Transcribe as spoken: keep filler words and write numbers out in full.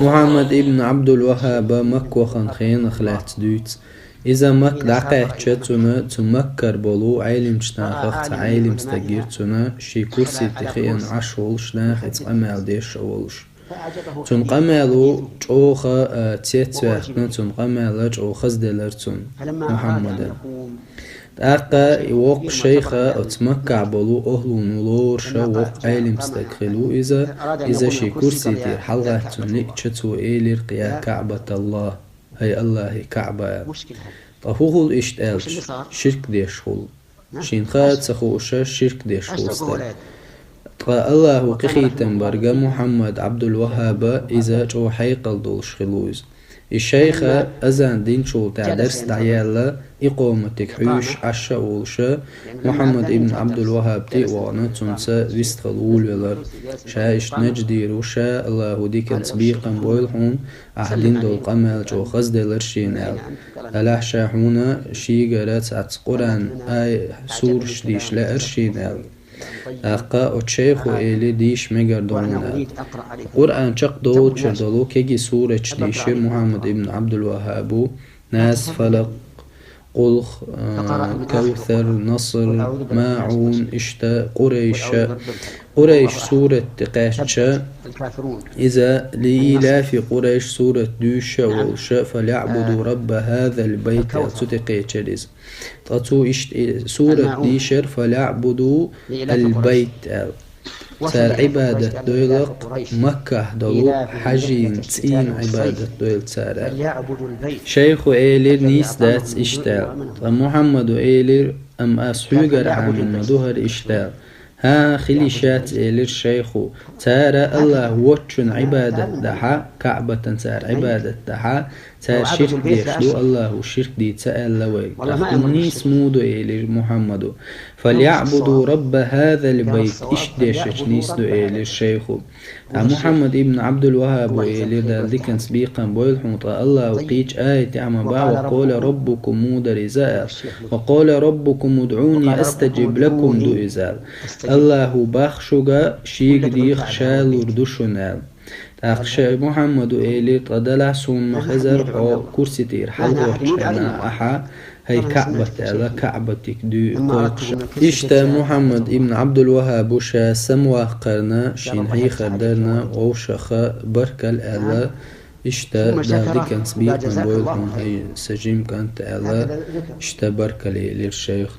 Мухьаммад ибн Ӏабдул-Ваххаба Макка вахана хенах лаьцна дуьйцу. Иза Макка дӀакхаьчча, цунна цу Маккара болу Ӏелимчу нахах цхьа Ӏелим стаг гира цунна, шен курсе тӀе хиъна Ӏаш волуш, наха иза къамел деш а волуш. Цуьнан къамело чӀогӀа, а, цецваьккхина, цуьнан къамел чӀогӀа хазделира цунна, Мухьаммадана. ТӀаккха и воккха шайх оцу Маккахь болу охӀлано лоруш воккха Ӏелим стаг хилла ву иза, иза шен курсе тӀера хьалагӀаьттина лиъча, цо элира: «Я КаӀбаталлахӀ, хӀай АллахӀан КаӀба», – аьлла. Ткъа хӀун хуьлу иштта аьлча? Ширк деш хуьлу. Шена хаа ца хууш, ширк деш хуьлу стаг. Ткъа АллахӀа къинхетам барга Мухьаммад Ӏабдул-ВаххӀаба иза чӀогӀа хьекъал долуш хилла ву иза. И шайх азан динчул тӀаьхьа дарс дӀаяьлла, икъоматиг хьуьйсуш Ӏаш а волуш, Мухьаммад ибн Ӏабдул-ВаххӀаб тӀе а вахана, цуьнца вистхила волавелира. Ша иштта Надждера ву, ша АллахӀа диканца бекхам бойла хьуна, ахь дина долу къамел чӀогӀа хазделира шена аьлла. Делахь ша хьуна шегара цхьацца Къуръан ай-, сураш дийша лаьара шена аьлла. ТӀаккха оцу шайхо элира: «Дийша мегар ду хьуна», – аьлла. Къуръан чекхдолучуьра долу кегий сураш дийшира Мухьаммад ибн Ӏабдул-ВаххӀаба: Нас, Фалакъ, Къулх, а, Кавсар, Наср, МаӀун, иштта Къурайш. Къурайш сурат тӀе кхаьчча, иза «Лиилафи Къурайш» сурат дуьйшуш а волуш, «ФальяӀбуду рабба хӀазал байт», – аьлла, цу тӀе кхечира иза. Ткъа цо иштта и сурат дийшира: «ФальяӀбуду ал-байт», – аьлла. Цара Ӏибадат дойла-кх Маккахь долу хьажийн цӀийнан Ӏибадат дойла цара аьлла. Шайхо элира: «Нийса дац иштта», – аьлла. Ткъа Мухьаммадо элира: «Амма ас хьоьгара Ӏамийна ма ду хӀара иштта», – аьлла. «ХӀан, хила йиш яц», – элира шайхо. «Цара АллахӀ воцчунна Ӏибадат дахьа, КаӀбатана цара Ӏибадат дахьа, цара ширк деш ду, АллахӀа ширк дийца аьлла вайга. ТӀаккха хӀун нийса ма ду», – элира Мухьаммадо. «ФальяӀбуду рабба хӀазал байт», иштта дешча нийса ду, элира шайхо. Ткъа Мухьаммад ибн Ӏабдул-ВаххӀабо элира: «Дала диканца бекхам бойла хьуна, ткъа АллахӀа кхечу аятехь ма боху: „Ва къала раббукум“, муха дара иза аьлла. „Ва къала раббукум удӀуни астаджиб лакум“ ду иза аьлла. АллахӀа боху шуьга, шега деха, ша лур ду шуна аьлла». ТӀаккха шай Мухьаммадо элира: «Ткъа делахь суна ма хезара хьо курсе тӀера хьалагӀоттуш хьенна ахьа, хӀай КаӀбат аьлла, КаӀбатиг дуьйна кхойкхуш». Иштта Мухьаммад ибн Ӏабдул-ВаххӀабо ша самаваккхарна, шена хьехар дарна вовшаха баркалла аьлла, иштта Дала диканца бекхам бойла хьуна, хӀай сан жима кӀант аьлла, иштта баркалла элира шайхо.